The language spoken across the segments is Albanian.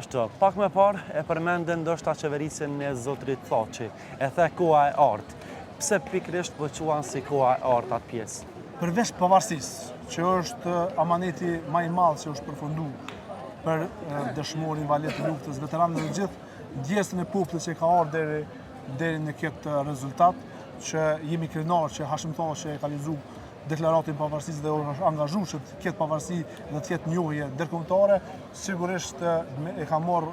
Ashtu, pak më parë e përmende ndoshta qeverisjen e zotrit Thaçi, e the koha e artë. Pse pikërisht po quan si koha e artë atë pjesë? Përveç pavarësisë, që është amaneti ma i madh që është përfundu për dëshmorë, invalidë të luftës, veteranë dhe gjithë djersën e popullit që ka ardhur deri deri në këtë rezultat, që jemi krenar që Hashim Thaçi e ka lexu deklaratën e pavarësisë dhe është angazhu që të ketë pavarësi dhe të ketë njohje ndërkombëtare, sigurisht e ka marrë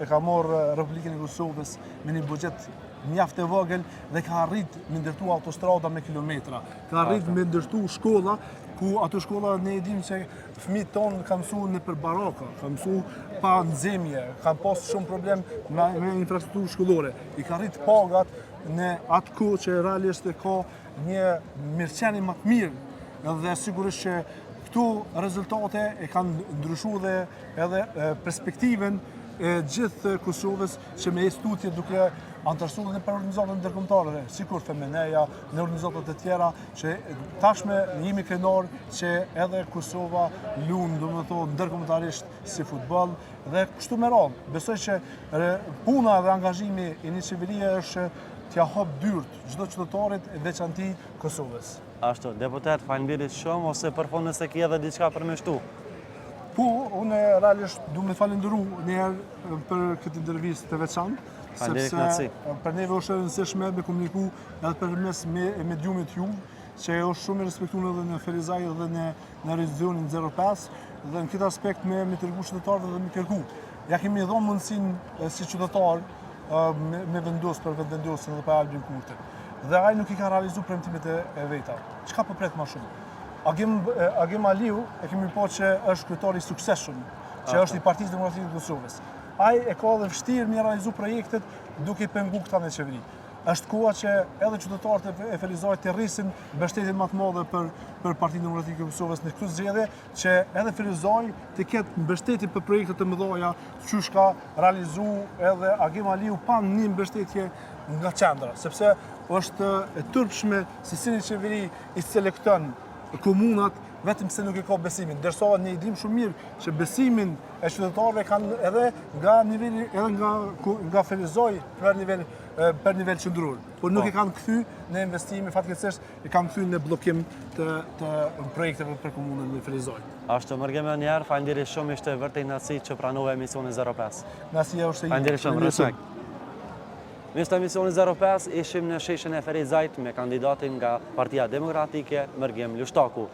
e ka marrë Republikën e Kosovës me një buxhet mjaft të vogël dhe ka arrit me ndërtu autostrada me kilometra. Ka arrit me ndërtu shkolla, ku ato shkolla ne e dimë se fëmijët tonë kanë mësu nëpër baraka, kanë mësu pa nxemje, kanë pas shumë problem me, me infrastrukturë shkollore. I ka rrit pagat në atë kohë që realisht e ka një mirëqenie më të mirë dhe sigurisht që këto rezultate e kanë ndryshu dhe edhe perspektivën e gjithë Kosovës që me ecë tutje duke anëtarësu dhe nëpër organizatat ndërkombëtare, sikur FMN-ja, në organizatat e tjera, që tashme jemi krenar që edhe Kosova lun, domethonë, ndërkombëtarisht si futboll, dhe kështu me radhë. Besoj që puna dhe angazhimi i një qeverie është t'ia hap dyrt çdo qytetarit e veçanti Kosovës. Ashtu, deputet, faleminderit shumë, ose për fund nëse ki edhe diçka për me shtu. Po, unë realisht du me falenderu njëherë për këtë intervistë të veçantë, sepse për neve është e rëndësishme me komuniku edhe përmes me, mediumit ju, që është shumë i respektuar edhe në Ferizaj edhe në në regionin 05 dhe në këtë aspekt me me tregu qytetarëve dhe me kërku. Ja kemi dhënë mundësinë si qytetar me, me vendos për Vetëvendosjen dhe për Albin Kurtin. Dhe ai nuk i ka realizu premtimet e, e veta. Çka po pret ma shumë? Agim, Agim Aliu e kemi pa që është kryetar i suksesshëm, që është i Partisë Demokratike të Kosovës. Ai e ka dhe vështirë me realizu projektet duke i pengu këta në qeveri. Është koha që edhe qytetarët e Ferizajt të rrisin mbështetjen më të madhe për për Partinë Demokratike të Kosovës në këto zgjedhje, që edhe Ferizaj të ketë mbështetje për projekte të mëdha, qysh ka realizu edhe Agim Aliu pa një mbështetje nga qendra, sepse është e turpshme se si një qeveri i selekton komunat vetëm se nuk e ka besimin, ndërsa ne i dimë shumë mirë që besimin e qytetarëve kanë edhe nga niveli edhe nga nga Ferizaj për nivel për nivel qendror, por nuk po. e kanë kthy në investime fatkeqësisht e kanë kthy në bllokim të të projekteve për komunën e Ferizajt. Ashtu Mërgim edhe një herë, faleminderit shumë, ishte vërtet kënaqësi që pranove emisionin 05. Kënaqësia është e Faleminderit shumë, respekt. Miq të emisionit 05 ishim në sheshin e Ferizajt me kandidatin nga Partia Demokratike, Mërgim Lushtaku.